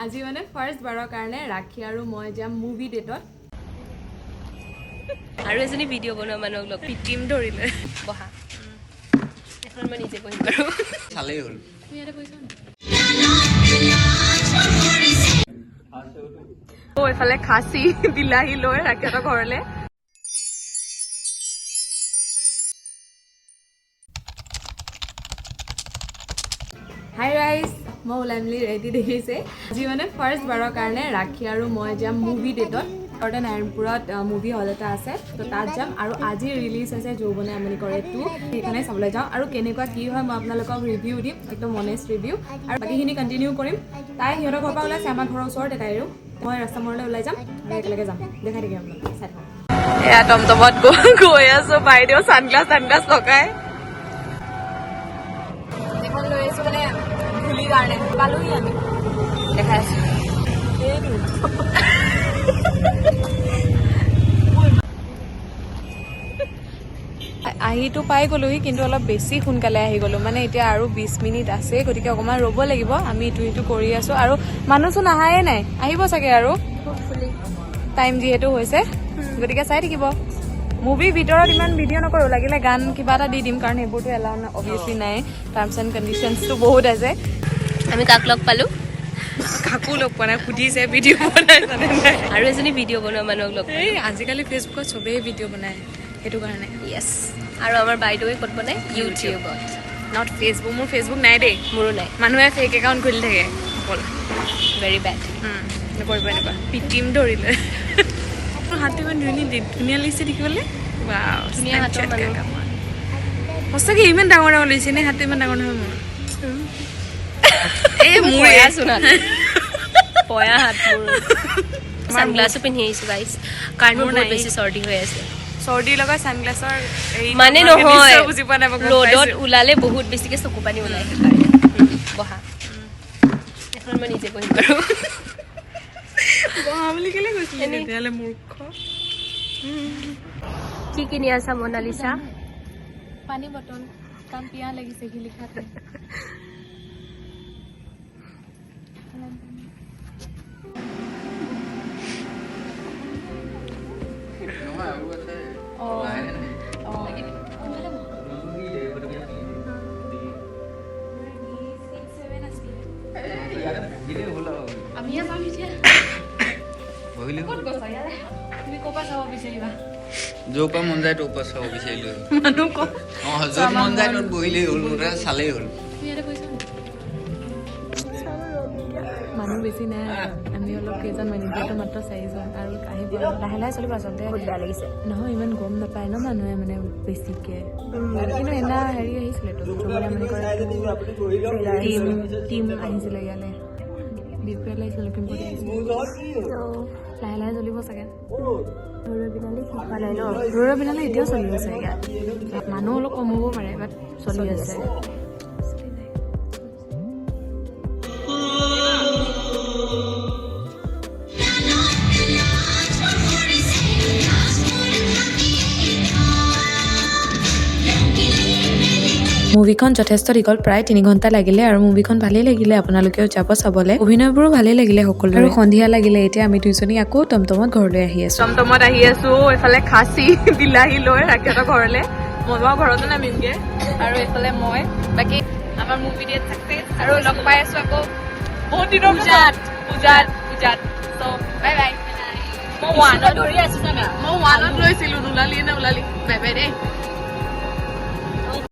আজি মানে ফাৰ্ষ্ট বাৰৰ কাৰণে ৰাখী আৰু মই যাম মুভি ডেটত। আৰু এজনী ভিডিঅ' বনোৱা মানুহক লগ পিটিম ধৰিলে। বহা এখন, মই নিজে বহিম বাৰু। চালেই হ'ল। তুমি ইয়াতে বহিছা। অ, এইফালে খাচী বিলাহী লৈ ৰাখীহঁতৰ ঘৰলে। হাই ৰাইজ, মই ওলাই মেলি ৰেডি দেখিছে। আজি মানে ফাৰ্ষ্ট বাৰৰ কাৰণে ৰাখী আৰু মই যাম মুভি ডেটত। ঘৰতে নাৰায়ণপুৰত মুভি হল এটা আছে, তো তাত যাম। আৰু আজি ৰিলিজ হৈছে যৌৱনে আমনি কৰে 2, সেইকাৰণে চাবলৈ যাওঁ। আৰু কেনেকুৱা কি হয় মই আপোনালোকক ৰিভিউ দিম, একদম অনেষ্ট ৰিভিউ। আৰু বাকীখিনি কণ্টিনিউ কৰিম। তাই সিহঁতৰ ঘৰৰ পৰা ওলাইছে, আমাৰ ঘৰৰ ওচৰতে তাইৰো। মই ৰাস্তা মূৰলৈ ওলাই যাম আৰু একেলগে যাম। দেখাই থাকিম আপোনালোকক, চাই থাকক। এয়া টমটমত গৈ আছো। বাইদেউ চানগ্লাছ চানগ্লাছ লগাই এখন লৈ আহিছো, মানে ধূলিৰ কাৰণে। পালোহি আমি, দেখাই আছো। সেইটো আহিতো পাই গ'লোহি, কিন্তু অলপ বেছি সোনকালে আহি গ'লো। মানে এতিয়া আৰু 20 মিনিট আছে, গতিকে অকণমান ৰ'ব লাগিব। আমি ইটো সিটো কৰি আছো আৰু মানুহচোন অহাই নাই। আহিব চাগে আৰু টাইম যিহেতু হৈছে, গতিকে চাই থাকিব। মুভিৰ ভিতৰত ইমান ভিডিঅ' নকৰোঁ, লাগিলে গান কিবা এটা দি দিম, কাৰণ সেইবোৰতো এলাউ অভিয়াছলি নাই। টাৰ্মছ এণ্ড কণ্ডিশ্যনছটো বহুত আছে। আমি কাক লগ পালো? কাকো লগ পোৱা নাই, সুধিছে ভিডিঅ' বনাইছানে নাই। আৰু এজনী ভিডিঅ' বনোৱা মানুহক লগ। এই আজিকালি ফেচবুকত চবেই ভিডিঅ' বনায়, সেইটো কাৰণে। য়েছ, আৰু আমাৰ বাইদেৱে ক'ত বনায়? ইউটিউবত। Not Facebook. মোৰ ফেচবুক নাই দেই। মোৰো নাই। মানুহে ফেক একাউণ্ট খুলি থাকে অকল। Very bed. নকৰিব এনেকুৱা, পিটিম ধৰিলে। মোৰ হাতটো ইমান ধুনীয়া ধুনীয়া লাগিছে দেখিবলৈ। Wow, ধুনীয়া হাতৰ Snapchat মানুহ। কাম। সঁচাকে ইমান ডাঙৰ ডাঙৰ লাগিছে নে? হাতটো ইমান ডাঙৰ নহয় মোৰ। এই মোৰ পয়াচোন হাত, পয়া হাত মোৰ। চানগ্লাছো পিন্ধি আহিছো গাইছ, কাৰণ মোৰ মোৰ বহুত নাই। বেছি চৰ্দি হৈ আছে। চৰ্দি লগা চানগ্লাছৰ হেৰি মানে তোমালোকে নহয়, নিশ্চয় বুজি পোৱা নাই, মই গম ৰ'দত পাইছো। ওলালে বহুত বেছিকে চকু পানী ওলাই, সেইকাৰণে। বহা এখন, মই নিজে বহিম বাৰু। বহা বুলি কেলে কৈছিলি এনেই। তেতিয়াহ'লে, মূৰ্খ? কি কিনি আছা মনালিচা? পানী বটল, কাম পিয়াহ লাগিছে শিলিখাতে। নহয়, আৰু আছে। লাহে লাহে। ইয়াতে বহিলেই হ'ল আৰু। আমিয়ে যাম এতিয়া। বহিলেই হ'ল। তুমি ক'ৰ পৰা চাব বিচাৰিবা? য'ৰ পৰা মন যায় ত'ৰ পৰা চাব বিচাৰিলোঁ। মানুহ ক অঁ, য'ত মন যায় ত'ত বহিলেই হ'ল, মুঠতে চালেই হ'ল। তুমি ইয়াতে বহিছা। মানুহ বেছি নাই, আমি অলপ কেইজনমান, এতিয়াতো মাত্ৰ চাৰিজন আৰু আহিব। লাহে লাহে চলিব আচলতে। বহুত বেয়া লাগিছে। নহয়, ইমান গম নাপায় ন মানুহে মানে বেছিকে। কিন্তু সেইদিনা হেৰি আহিছিলেতো, যমুনা মানে টিম টিম আহিছিলে ইয়ালে, বিহপুৰীয়ালৈ আহিছিলে, লখিমপুৰত আহিছিলে। লাহে লাহে চলিব চাগে। শেষ হোৱা নাই ন? ৰ'দৰ বিনালে এতিয়াও চলি আছে ইয়াত। মানুহ অলপ কম হ'ব পাৰে, বাট চলি আছে। মুভিখন যথেষ্ট দীঘল, প্ৰায় 3 ঘণ্টা লাগিলে আৰু মুভিখন ভালেই লাগিলে। আপোনালোকেও যাব চাবলৈ। অভিনয়বোৰো ভালেই লাগিলে সকলোৰে। আৰু সন্ধিয়া লাগিলে, এতিয়া আমি দুইজনী আকৌ টমটমত ঘৰলৈ আহি আছো। টমটমত আহি আছো, এইফালে খাচী বিলাহী লৈ ৰাখীহঁতৰ ঘৰলে। মই বাৰু ঘৰতে নামিমগে। আৰু এইফালে মই বাকী আমাৰ মুভি ডেট ছাকচেছ আৰু লগ পাই আছো আকৌ বহুত দিনৰ পূজাত, পূজাত, পূজাত। চ' বাই বাই। মই ওৱানত ধৰি আছো জানা। মই ওৱানত লৈছিলো, নোলালি নে ওলালি? বাই বাই দেই।